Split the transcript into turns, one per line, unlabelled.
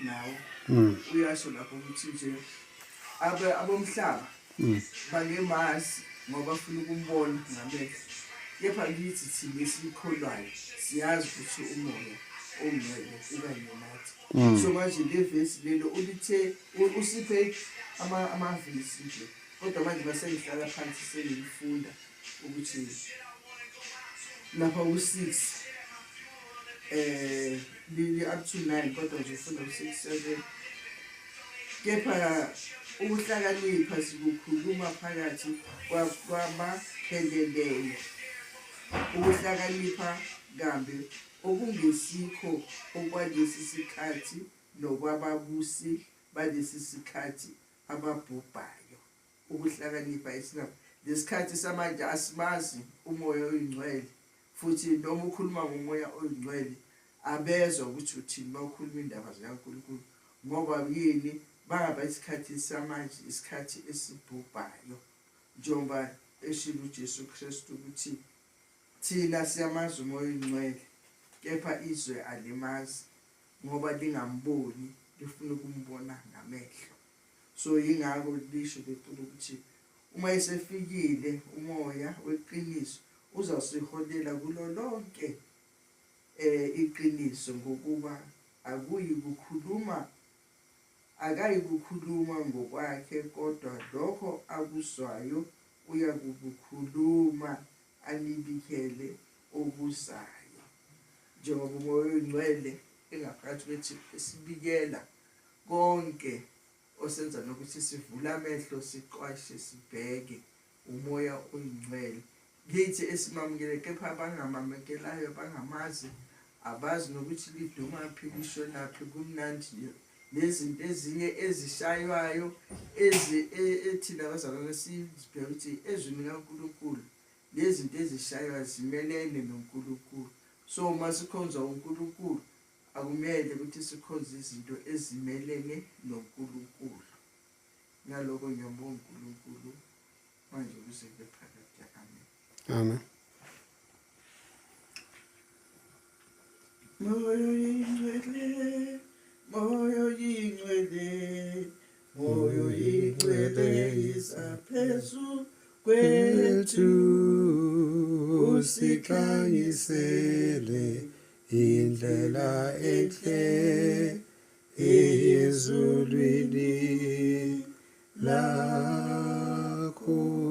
Nawo uyasho lapho ukuthi nje abe abomhlaba bangemazi ngoba bafuna ukumbona ngamehlo, kepha kithi thina esikholwayo siyazi ukuthi uMoya oNgcwele ukanye nathi. So manje le vesi lelo ulithe usiphe amavesi nje, kodwa manje masengihlala phansi sengiyifunda ukuthi lapha ku-6 lili up to 9, kodwa nje ufunda ku-6 7: "Kepha ukuhlakanipha sikukhuluma phakathi kwabapheleleyo, ukuhlakanipha kambe okungesikho okwalesi sikhathi nokwababusi balesi sikhathi ababhubhayo." Ukuhlakanipha esinakho lesikhathi samanje, asimazi uMoya oyiNgcwele, futhi noma ukhuluma ngoMoya oyiNgcwele abezwa ukuthi uthini uma ukhuluma indaba zikaNkulunkulu. Ngoba yini? Bangaba isikhathi samanje isikhathi esibhubhayo, njengoba eshilo uJesu Kristu ukuthi thina siyamazi uMoya oyiNgcwele, kepha izwe alimazi ngoba lingamboni, lifuna ukumbona ngamehlo. So yingakho lisho leculo ukuthi uma esefikile uMoya weqiniso uzasiholela kulo lonke iqiniso, ngokuba akuyi kukhuluma akayi kukhuluma ngokwakhe, kodwa lokho akuzwayo uyakukukhuluma, anibikele okuzayo. Njengoba uMoya oyiNgcwele engaphakathi kwethu esibikela konke, osenza nokuthi sivule amehlo, siqwashe, sibheke, uMoya oyiNgcwele kithi esimamukele, kepha abangamamukelayo bangamazi, abazi nokuthi lidumaphi, lishonaphi. Kumnandi nezinto ezinye ezishaywayo ezi ethina abazalwane sizibheka ukuthi ezwini likaNkulunkulu lezinto ezishaywayo zimelene noNkulunkulu. So uma sikhonza uNkulunkulu akumele ukuthi sikhonze izinto ezimelene noNkulunkulu. Ngalokho ngiyambonga uNkulunkulu manje kuze kube phakade. Amen.
Amen.
Moya oyingcwele, Moya oyingcwele, Moya oyingcwele, yiza phezu kwethu,
usikhanyisele indlela enhle ezulwini lakho.